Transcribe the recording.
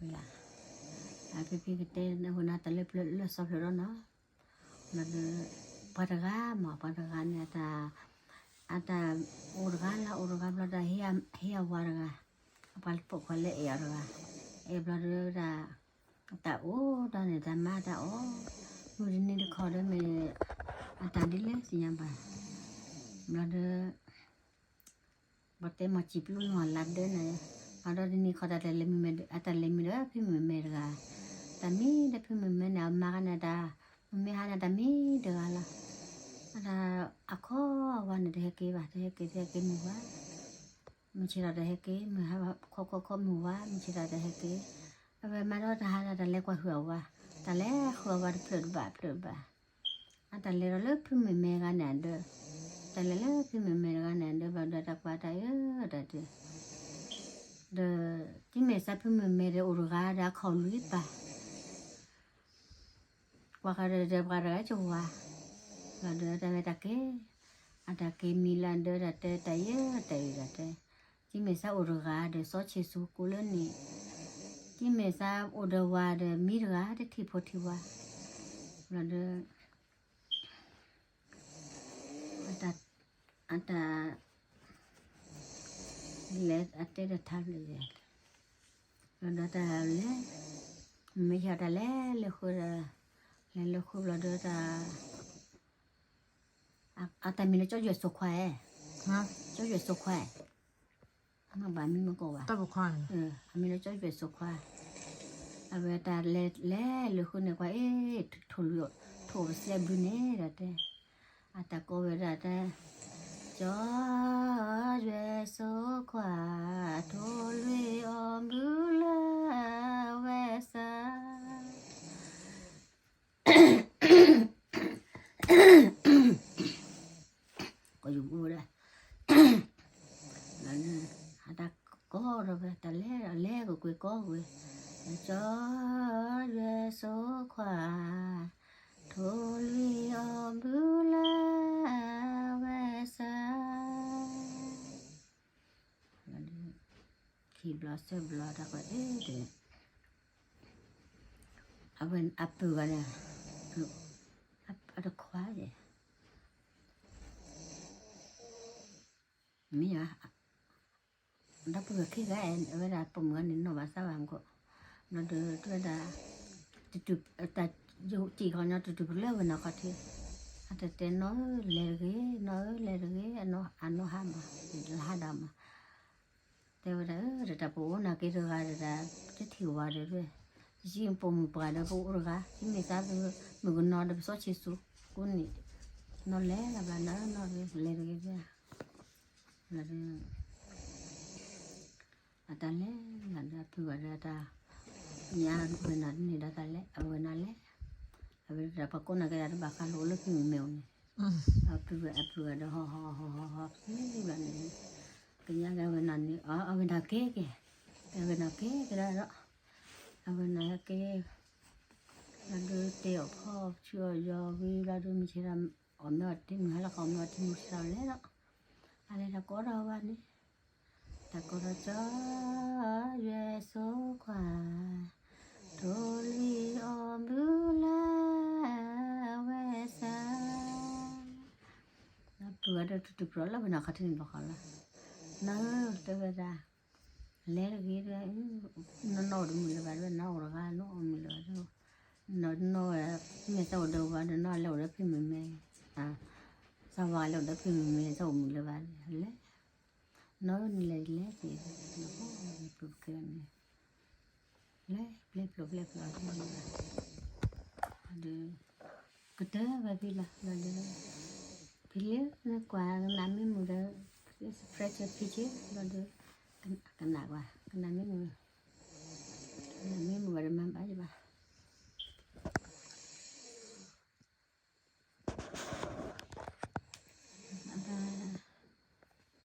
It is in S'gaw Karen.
လၢ အဖံဖံကတဲဝဲနၤတၢ်လၢပျၢၤလၢစီဖျၢၣ်ဒီးနီၤ, လၢ ပှၤတဂၤမး ပှၤတဂၤန့ၣ် အတၢ်အိၣ်တဂၤလၢအိၣ်တဂၤဘျီဒီး ဟ့ၣ်အဝၤတဂၤ, အပှၤပိာ်ခွါလၢအဲၣ်အီၤတဂၤ, အဲၣ်ဘျီဒီး တၢ်အိၣ်တၢ်န့ၣ် တၢ်မၤတၢ်အီၣ်, မုၢ်တနံၤတခီဒီးမ့ၢ် အတၢ်ဒ်လဲၣ်သ့ၣ်ညါဘၣ်, ဘျီဒီး ပှၤတဲမ့ၢ်စံးပျုၢ်လီၤလါဒၢန့ၣ်, အဒီတနံၤခီတၢ်လဲၤမုာ်မဲာ်ဒီး အတၢ်လဲၤမံဒီးဖံမုၣ်မဲာ်တဂၤ, တၢ်မံဒီးဖံမုၣ်မဲာ်န့ၣ် အမါဂၤန့ၣ်တၢ်, မ့ၢ်ဟါန့ၣ်တၢ်မံတဂၤလီၤ, အတၢ်အခီအဝၤန့ၣ်တဟဲက့ၤဘၣ် တဟဲက့ၤ တဟဲက့ၤမုၢ်ဝါ မုၢ်ဆ့ၣ်ထီၣ်တဟဲက့ၤ မုၢ်ဟါခီခီခီမုၢ်ဝါ မုၢ်ဆ့ၣ်ထီၣ်တဟဲက့ၤ, အဝဲမၤဒီးတၢ်ဟါဒီးတၢ်လဲၤကွၢ်ဟုၣ်အဝၤ, တၢ်လဲၤဃုအဝၤတဖျၢၣ်တဘၣ်ဖျၢၣ်တဘၣ်, အတၢ်လဲၤဒီးလၢဖံမုၣ်မဲာ်ဂၤန့ၣ်အဒၢ, တၢ်လဲၤလၢဖံမုၣ်မဲာ်တဂၤန့ၣ်အဒၢ ဘၣ်ဒီးတၢ်ကွၢ်တၢ်အၢတၢ်တဲ, ဒီး ကမ့ၢ်စးဖံမုၣ်မဲာ်ဒီးအိၣ်တဂၤဒီးအခီၣ်လွံၢ်ပၤ ကွၢ်ဃီဒီးဒီးပှၤတဂၤကဝၤ, ဘၣ်ဒီးတၢ်ဝဲတၢ်ကဲ, အတၢ်ကဲမံလၢအဒၢတၢ်တဲတၢ်ယဲတၢ်အံၤတၢ်တဲ, ကမ့ၢ်စးအိၣ်တဂၤဒီးစီဆ့ၣ်စိၤကိးလၢန့ၣ်, ကမ့ၢ်စးအိၣ်ဒီးဝၤဒီးမံတဂၤတထံၣ်ဖိထံၣ်ဝၤ, ဘၣ်ဒီး အတၢ် လဲၤအတဲတၢ်ထါဘျဲၣ်ယဲၢ်, ဘျီဒီးတၢ်လဲၤ, မ့ၢ်ယၤတၢ်လဲၤလၢဃုဒီး, လဲၤလၢဃုဘျီဒီးတၢ်, အတၢ်မံၤလၢကၠီယွဲၣ်စိခွါဧၢ, ကၠီယွဲၣ်စိခွါ, မ့ၢ်ဘၣ်မံမ့ၢ်ကီးဘၣ်, အမံၤလၢကၠီယွဲၣ်စိခွါ, အဝဲတၢ်လဲၤလဲၤလၢဃုန့ၣ်ကွၢ်အ့ၣ်, ထိၣ်ပစဲဘုန့ၣ်ဒီးတဲ, အတၢ်ကိးဝဲဒၣ်တဲ, ကၠီယွဲၣ်စိခွါ, ထိၣ်လွံၢ်အီၣ်ဘုလၢဝဲစၢ် ကယူၤဘူးဝဲဒၣ်, လၢန့ၣ်, အတၢ်ကိးဒီးဝဲ တၢ်လဲၤဒီးလဲၤကကွ့ၢ်ကိးကွ့ၢ်, ကၠီယွဲၣ်စိခွါ, ထိၣ်လွံၢ်အီၣ်ဘုလၢဝဲစၢ် ခံဘျီသၢဘျီတၢ်ကွၢ်အ့ၣ်တဲ, အဝဲအပုၢ်ဂၤန့ၣ်, အတခွါယဲၢ်, မ့ၢ်ဧါ, ဒီပုၢ်ဝဲၢ်ခံဂၤအဝဲဒၣ်ပိာ်မုၣ်ဂၤန့ၣ်နီၢ်ဘၣ်သးဘၣ်မူကီၢ်, ဘျီဒီးတဲဝဲဒၣ်, တၢ်ယိၤစံၣ်ခီညီ တတုၤပလၢဝဲနီၢ်ခီၣ်ထံး, အတတဲနီၢ်ဧၢလဲၤတဂ့ၤ, နီၢ်ဧၢလဲၤတဂ့ၤ, အနီၢ်ဟါမး, လၢဟါဒၣ်မး တဲဝဲဒၣ်, ဒီးတၢ်ပအိၣ်နာ်က့တဂၤဒီး တထံၣ်ဝၤဒီး, ယံပိာ်မုၣ်ပှၢ်ဒီးပအိၣ်တဂၤ, ယမ့ၢ်သးပမုၣ်ကနီၤဒီးပစီဆှံဆူကိးန့ၣ်, နီၢ်လဲၤလၢၤဘၣ် နီၢ်ဧၢနီၢ်ဧၢလဲၤတဂ့ၤ, လၢ အတၢ်လဲၤလၢဒီးအပုၢ်ဂၤဒီးတၢ်, ညါဝဲနီၢ်န့ၣ်ဒီးတၢ်လဲၤ အဝဲနီၢ်လဲၤ, အဝဲဒၣ်ပှၤကိးနာ်က့ဒၣ်တဘၣ်ဃးလိာ်လၢဖံမုၣ်မဲာ်အိၣ်န့ၣ်, အပုၢ်ဝဲၢ်အပုၢ်ဂၤဒီးဟီၣ်ဟီၣ်ဟီၣ်ဟီၣ်ဟီၣ်ဖံဘၣ်န့ၣ်, ကညါက့အဝဲနီၢ်န့ၣ် အဝဲနီၢ်ကဲက့ၤ, အဝဲနီၢ်ကဲက့ၤဒီး, အဝဲနီၢ်ကဲ ဘျီဒီးတဲအီၣ်ဖီအီၣ်ဆူအီၣ်ယီၤဝံၤဘျီဒီးမုၢ်ဆ့ၣ်ထီၣ်, အီၣ်မ့ၤအီထံမုၢ်ဟါလီၤခီအီၣ်မ့ၤအီထံမုၢ်ဆ့ၣ်ထီၣ်လဲၤလီၤ, အလဲၤတၢ်ကိးထီၣ်ဝဲန့ၣ်, တၢ်ကိးထီၣ်ကၠီယွဲၣ်စိခွါ, ထိၣ်လွံၢ်အီၣ်ဘုလၢဝဲစၢ်, ပုၢ်ဂၤဒီးတူၢ်တူၢ်ပြီလၢဝဲနီၢ်ခီၣ်ထံးန့ၣ်ဘၣ်ဃီလီၤ, နီၢ်ဧၢတဲဝဲဒၣ် လဲၤတဂ့ၤ, နီၢ်နီၢ်အိၣ်တမုာ်လၢၤဘၣ်ဒီး နီၢ်အိၣ်တဂၤနီၢ်အိၣ်မုာ်လၢၤဘၣ်ဒီး, နီၢ်နီၢ်ဝဲ, မ့ၢ်သးအိၣ်ဒီးဝၤဒီးနီၢ်လဲၤအိၣ်ဒီးဖံမုၣ်မဲာ်, သးဝၤလဲၤအိၣ်ဒီးဖံမုၣ်မဲာ် သးအိၣ်မုာ်လၢၤဘၣ်လဲၣ်, နီၢ်ဧၢနလဲၤလဲၤက့ၤ, ပကဲန့ၣ် လဲၤပျဲၢ်ပျိာ်ပျဲၢ်ပျိာ်, ဒီး ကတၢၢ်ဝဲဖဲလီၤ, ဘျီဒီး ဖဲလၢနကွၢ်ကနၣ်မ့ၢ်မုာ်ဒီး pressure ဖံဆ့ ဘျီဒီး ကနၣ်ကွၢ် ကနၣ်မ့ၢ်မုာ်, ကနၣ်မ့ၢ်မုာ်ဘၣ်ဒီးမၤဘၣ်ယဘၣ်,